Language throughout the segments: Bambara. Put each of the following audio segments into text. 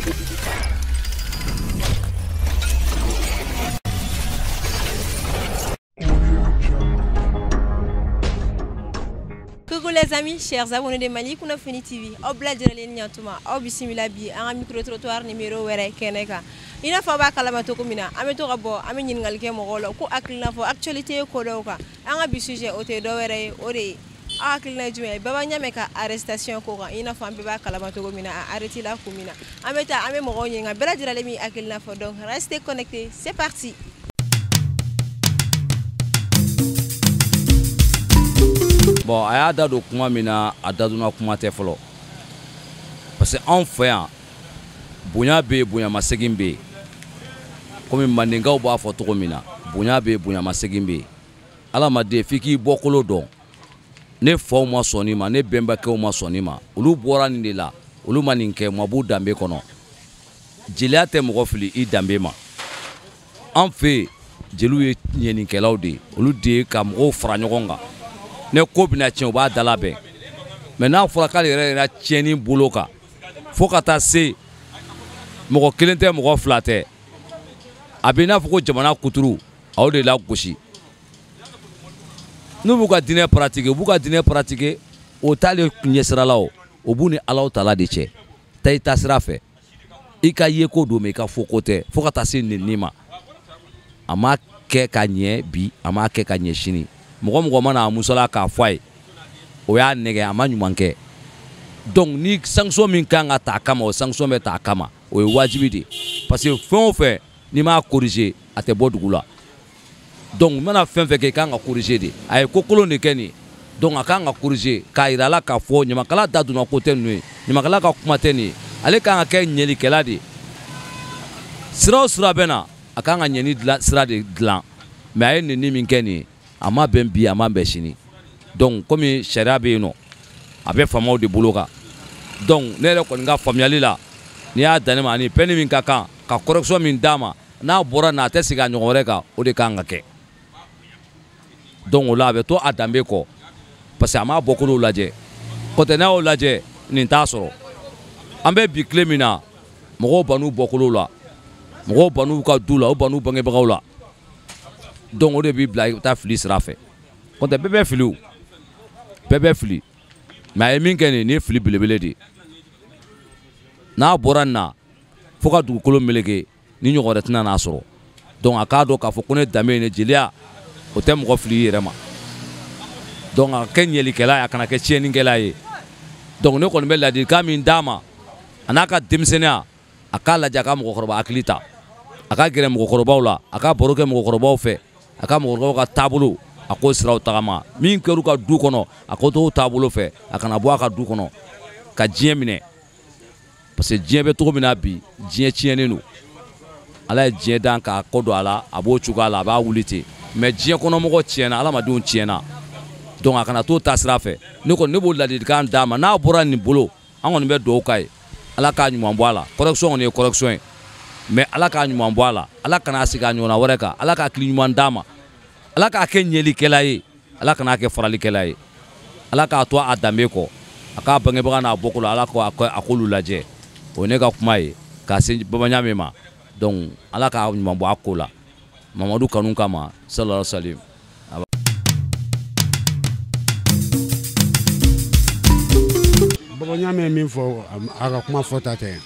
Coucou les amis, chers abonnés de Mali Kunnafoni TV, aw bɛɛ lajɛlen ni ɲantuma, aw bisimila bi an ka micro trottoir numéro wɛrɛ kɛnɛ kan. I n'a fɔ aw b'a kalama cogo min na, an bɛ to ka bɔ, an bɛ ɲininkali kɛ mɔgɔw la ko hakilina fɔ actualité ko dɔw kan. An ka bi sujet o tɛ dɔ wɛrɛ ye, o de ye aw hakilina ye jumɛn ye Baba Ɲame ka arrestation ko kan. I n'a fɔ an bɛɛ b'a kalama cogo min na, a arrêté la kun min na. An bɛ taa an bɛ mɔgɔw ɲininka, bɛɛ lajɛlen b'i hakilina fɔ. Donc restez connectés, c'est parti. Bon, a y'a da don kuma min na, a dadonna kuma tɛ fɔlɔ, parce que anw fɛ yan bonya bɛ yen, bonyamasegin bɛ yen. Komi mandenkaw b'a fɔ cogo min na, bonya bɛ yen, bonyamasegin bɛ yen. Adamaden f'i k'i bɔkolo dɔn. Ne faw ma sɔn nin ma, ne bɛnbakɛw ma sɔn nin ma, olu bɔra nin de la, olu ma nin kɛ, ma b'u danbe kɔnɔ. Jeliya tɛ mɔgɔ fili i danbe ma. An fɛ yen jeliw ye ɲɛnikɛlaw de ye, olu de ye ka mɔgɔw fara ɲɔgɔn kan. Ne ko bɛna tiɲɛ, u b'a da labɛn. Mais n'a fɔra k'ale yɛrɛ yɛrɛ tiɲɛni bolo kan fo ka taa se mɔgɔ kelen tɛ, mɔgɔ fila tɛ, a bɛ i n'a fɔ ko jamana kuturu a y'o de lagosi. N'u b'u ka diinɛ pratiquer, u b'u ka diinɛ pratiquer, o t'ale ɲɛsira la o, o b'u ni Alahu taala de cɛ. Taa i taasira fɛ, i ka yeko don, mais i ka fɔko tɛ, fo ka taa se nenni ma. A ma kɛ ka ɲɛ bi, a ma kɛ ka ɲɛ sini. Mɔgɔ mɔgɔ mana a musala k'a fɔ a ye, o y'a nɛgɛ, a ma ɲuman kɛ. Donc ni sanction min kan ka ta a kama, o sanction bɛ ta a kama, o ye wajibi de ye. Parce que fɛn o fɛn n'i m'a corriger, a tɛ bɔ dugu la. Donc n mana fɛn fɛn kɛ, i kan ka corriger de. A ye ko kolon de kɛ nin ye, donc a kan ka corriger k'a yira a la k'a fɔ ɲamakala da donna ko tɛ ninnu ye, ɲamakala ka kuma tɛ nin ye. Ale kan ka kɛ ɲɛlikɛla de ye. Sira o sira bɛ na, a kan ka ɲɛni dilan, sira de dilan. Mais a ye nɛni min kɛ nin ye, a ma bɛn bi, a ma bɛn sini. Donc komi sariya bɛ yen nɔ, a bɛ faamaw de bolo kan. Donc ne yɛrɛ kɔni ka faamuyali la, n'i y'a dan ne ma, ani peine min ka kan ka correction min d'a ma, n'a bɔra n'a tɛ segin a ɲɔgɔn wɛrɛ kan, o de kan ka kɛ. Donc o la a bɛ to a danbe kɔ, parce que a m'a bɔkolow lajɛ. Kɔtɛ n'a y'o lajɛ, nin t'a sɔrɔ. An bɛ bi tile min na, mɔgɔw bann'u bɔkolow la, mɔgɔw bann'u ka du la, u bann'u bangebagaw la. Donc o de b'i bila i bɛ taa fili sira fɛ. Kɔntɛ bɛɛ bɛ fili o, bɛɛ bɛ fili. Mais a ye min kɛ nin ye fili belebele de ye. N'a bɔra nin na fo ka dugukolo meleke, ni ɲɔgɔn wɛrɛ tɛna n'a sɔrɔ. Donc a k'a dɔn k'a fɔ ko ne danbe ye ne jeliya, o tɛ mɔgɔ fili i yɛrɛ ma. Donc a ka kɛ ɲɛlikɛla ye, a kana kɛ tiɲɛnikɛla ye. Donc ne kɔni bɛ ladilikan min d'a ma, a n'a ka denmisɛnninya, a k'a lajɛ a ka mɔgɔkɔrɔba hakili ta, a ka gɛrɛ mɔgɔkɔrɔbaw la, a ka baro kɛ mɔgɔkɔrɔbaw fɛ, a ka mɔgɔkɔrɔbaw ka taabolo, a k'o siraw tagama. Min kɛr'u ka du kɔnɔ, a k'o t'o taabolo fɛ, a kana bɔ a ka du kɔnɔ ka diɲɛ minɛ. Parce que diɲɛ bɛ cogo min na bi, diɲɛ tiɲɛnen don. Ala ye diɲɛ dan k'a kɔ don a la, a b'o cogoya la, a b'a wuli ten. Mais diɲɛ kɔnɔmɔgɔ tiɲɛna, adamadenw tiɲɛna. Donc a kana t'o taasira fɛ. Ne kɔni ne b'o ladilikan d'a ma, n'a bɔra nin bolo, an kɔni bɛ dugawu k'a ye. Ala k'a ɲuman bɔ a la. Correction kɔni ye correction ye. Mais Ala k'a ɲuman bɔ a la. Ala kana segin a ɲɔgɔnna wɛrɛ kan. Ala k'a hakili ɲuman d'a ma. Ala k'a kɛ ɲɛlikɛla ye. Ala kana kɛ faralikɛla ye. Ala k'a to a danbe kɔ. A k'a bangebaga n'a bɔkolo, Ala k'a k'olu lajɛ. O ye ne ka kuma ye k'a se Baba Ɲame ma. Donc Ala k'a ɲuman bɔ a ko la. Mamadu kanu kama, sallallahu alaihi wasallam. Baba Ɲame ye min fɔ, a ka kuma fɔta tɛ.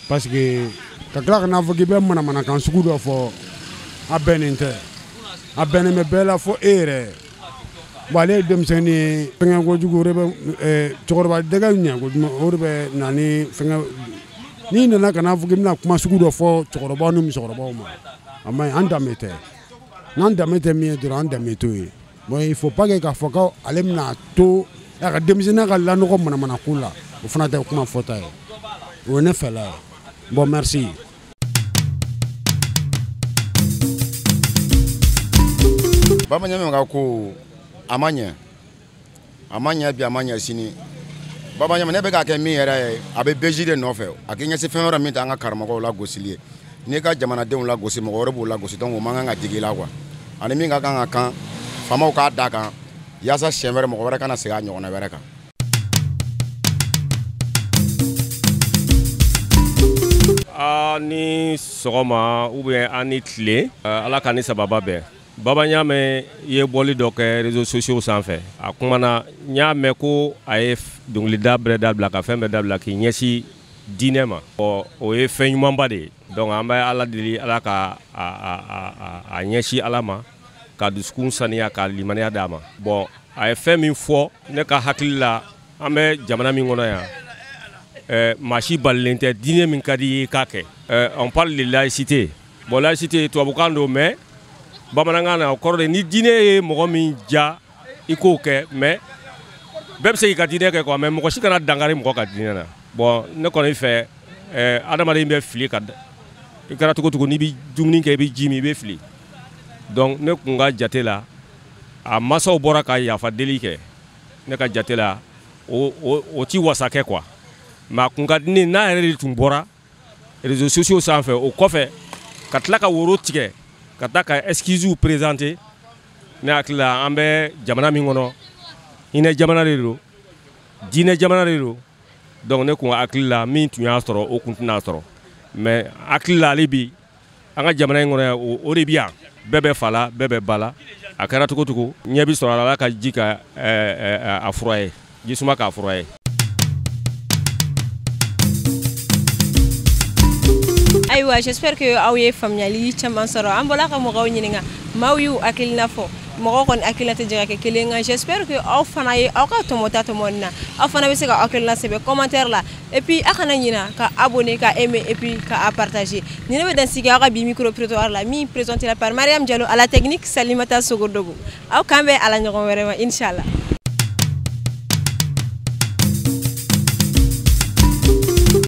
Parce que ka tila ka n'a fɔ k'i bɛ manamanakan sugu dɔ fɔ, a bɛnnen tɛ. A bɛnnen bɛ bɛɛ la fo e yɛrɛ. Bon, ale ye denmisɛnnin ye, fɛngɛ kojugu o de bɛ cɛkɔrɔba dɛgɛ ɲɛ kojugu, o de bɛ na ni fɛngɛ. N'i nana ka n'a fɔ k'i bɛna kuma sugu dɔ fɔ cɛkɔrɔbaw ni musokɔrɔbaw ma, a man ɲi, an danbe tɛ. N'an danbe tɛ min ye dɔrɔn, an danbe t'o ye. Bon, il faut pas que k'a fɔ ko ale bɛna to a ka denmisɛnninya ka lanɔgɔ manamanako la, o fana tɛ kuma fɔta ye. O ye ne fɛla ye. Bon, merci. Baba Ɲame ka ko a ma ɲɛ, a ma ɲɛ bi, a ma ɲɛ sini. Baba Ɲame ne bɛ k'a kɛ min yɛrɛ ye, a bɛ beji de nɔfɛ. A k'i ɲɛsin fɛn wɛrɛ min t'an ka karamɔgɔw lagosili ye. N'i ka jamanadenw lagosi, mɔgɔ wɛrɛ b'u lagosi, donc o man kan ka digi i la quoi. Ani min ka kan ka kan, faamaw k'a da kan, yaasa siɲɛ wɛrɛ mɔgɔ wɛrɛ kana segin a ɲɔgɔnna wɛrɛ kan. A ni sɔgɔma ou bien a ni tile, Ala ka ni sababa bɛn. Baba Ɲame ye bɔli dɔ kɛ réseaux sociaux sanfɛ. A kumana, n y'a mɛn ko a ye dɔnkilida bɛɛ dabila, ka fɛn bɛɛ dabila k'i ɲɛsin diinɛ ma. Ɔ, o ye fɛn ɲumanba de ye. Donc an bɛ Ala deli, Ala ka a ɲɛsin Ala ma, ka dusukun saniya, ka limaniya d'a ma. Bon, a ye fɛn min fɔ, ne ka hakili la, an bɛ jamana min kɔnɔ yan, maa si balilen tɛ diinɛ min ka di i ye k'a kɛ. On parle de laïcité. Bon, laïcité tubabukan don, mais bamanankan na o kɔrɔ de ni diinɛ ye mɔgɔ min ja, i k'o kɛ, mais bɛɛ bɛ se k'i ka diinɛ kɛ quoi, mais mɔgɔ si kana dankari mɔgɔ ka diinɛ na. Bon, ne kɔni fɛ, adamaden bɛ fili ka i kɛra cogo cogo, n'i bɛ dumuni kɛ, i bɛ ji min, i bɛ fili. Donc ne kun ka jate la, a masaw bɔra ka yafa deli kɛ, ne ka jate la, o ti wasa kɛ quoi. Mais a kun ka di ne n'a yɛrɛ de tun bɔra réseaux sociaux sanfɛ o kɔfɛ ka tila ka woro tigɛ ka taa ka excuses présenter. Ne hakili la, an bɛ jamana min kɔnɔ, hinɛ jamana de don, diinɛ jamana de don. Donc ne kun hakili la, min tun y'a sɔrɔ, o kun tɛna sɔrɔ. Mais hakili la, hali bi an ka jamana in kɔnɔ yan, o de bi yan, bɛɛ bɛ fa la, bɛɛ bɛ ba la. A kɛra cogo cogo, ɲɛ bi sɔrɔ a la. Ala ka ji ka a fura ye, jisuma k'a fura ye. Ayiwa, j'espère que aw ye faamuyali caman sɔrɔ. An bɔla ka mɔgɔw ɲininka, maaw y'u hakilina fɔ. Mɔgɔw kɔni hakilina tɛ jɛ ka kɛ kelen, nka j'espère que aw fana ye aw ka tɔmɔta tɔmɔ nin na. Aw fana bɛ se ka aw hakilina sɛbɛn commentaire la. Et puis a kana ɲina ka abonner, ka aimer et puis ka a partager. Ni ne bɛ dan sigi aw ka bi micro trottoir la, min présenté la par Mariam Diallo, à la technique Salimata Sogodogo. Aw kan bɛ ala ɲɔgɔn wɛrɛ ma, inchallah.